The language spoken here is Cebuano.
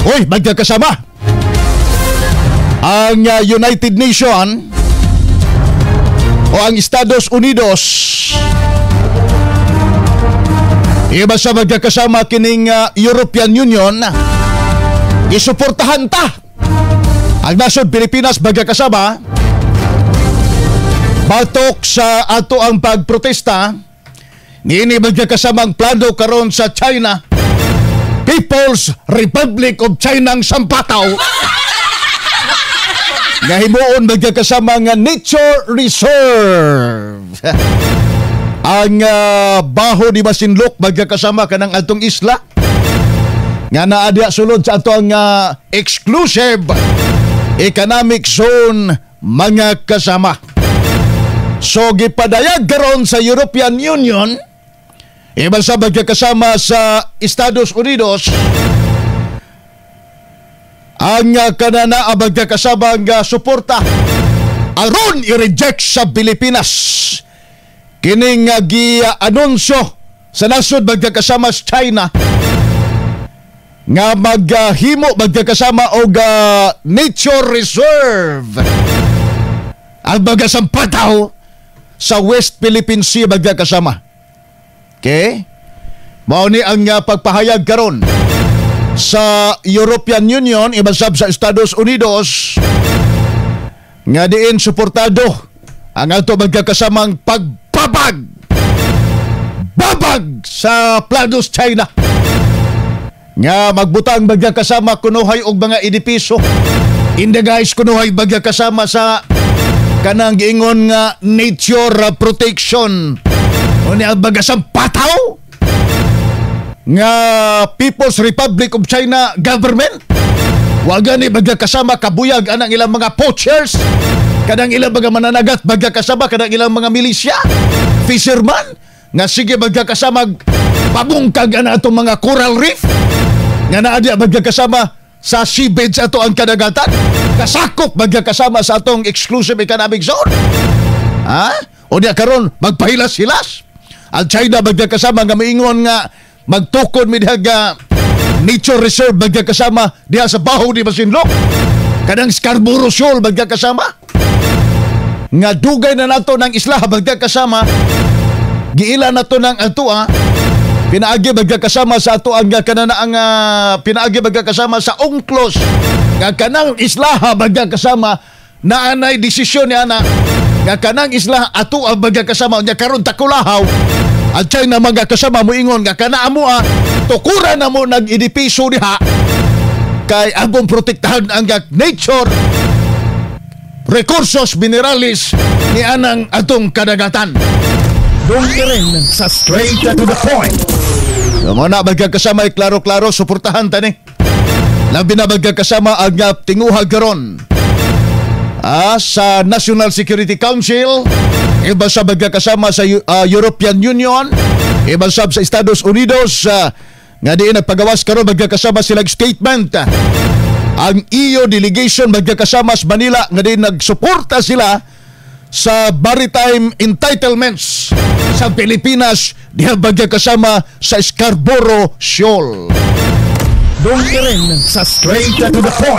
Uy, magkakasama ang United Nation o ang Estados Unidos, iba sa magkakasama kining European Union, isuportahan ta ang nasod Pilipinas, magkakasama, batok sa ato ang pagprotesta niini, magkakasama, ang plano karon sa China, People's Republic of China, ang sampataw nga himuon, magkakasama, nga nature reserve ang baho ni Masinloc, magkakasama, kanang atong isla nga naa diha sulod sa ato ang exclusive economic zone, mga kasama. So gipadayag karon sa European Union, iban sa magkakasama sa Estados Unidos, ang kanana magkakasama nga suporta aron i-reject sa Pilipinas kining gi-anunsyo sa nasod, magkakasama, sa China nga maghimo, magkakasama, og nature reserve ang mga sampataw sa West Philippine Sea, magkakasama. Okay? Mao ni ang pagpahayag karon sa European Union, iban sab sa Estados Unidos, nga diin suportado ang ato, magkakasamang pagbabag babag sa planos China nga magbutang, magkakasama, kunuhay og mga edipisyo in the guise kunuhay, magkakasama, sa kanang giingon nga nature protection. Unya ang bagasang pataw nga People's Republic of China government, wa gani, magkakasama, kabuyag anang ilang mga poachers, kanang ilang mga mananagat, magkakasama, kanang ilang mga milisya, fisherman nga sige, magkakasama, pabungkag ana atong mga coral reef nga naa diha, magkakasama, sa seabed sa ato ang kadagatan, kasakop, magkakasama, sa atong exclusive economic zone, ha. O diya karon magpahilas-hilas ang China, magkakasama, nga miingon nga magtukod mi diha nga nature reserve, magkakasama, diha sa baho ni Masinloc, kanang Scarborough Shoal, magkakasama, nga dugay na nato ng isla, magkakasama, giila nato ng ato pinaagi, magkakasama, sa ato ang kanana ang pinaagi, magkakasama, sa UNCLOS, nga kanang islaha, magkakasama, naanay desisyon ni ana nga kanang isla ato ang, magkakasama. Nya karon takulahaw ang China, mga kasama, moingon nga kana amo tukuran na mo nag-edipisyo diha kay among protektahan ang nature recursos minerales ni anang atong kadagatan. Dong rin sa Straight to the Point. So, mao na, magkakasama, klaro-klaro, suportahan tani. Labi na, magkakasama, ang tinguhag karon sa National Security Council, iba sa magkakasama sa European Union, iba sab sa Estados Unidos, nga diin nagpagawas karon, magkakasama, sila statement ang EU delegation, magkakasama, sa Manila, nga diin nagsuporta sila sa maritime entitlements sa Pilipinas diha, magkakasama, sa Scarborough Shoal. Dong rin sa Straight to the Point.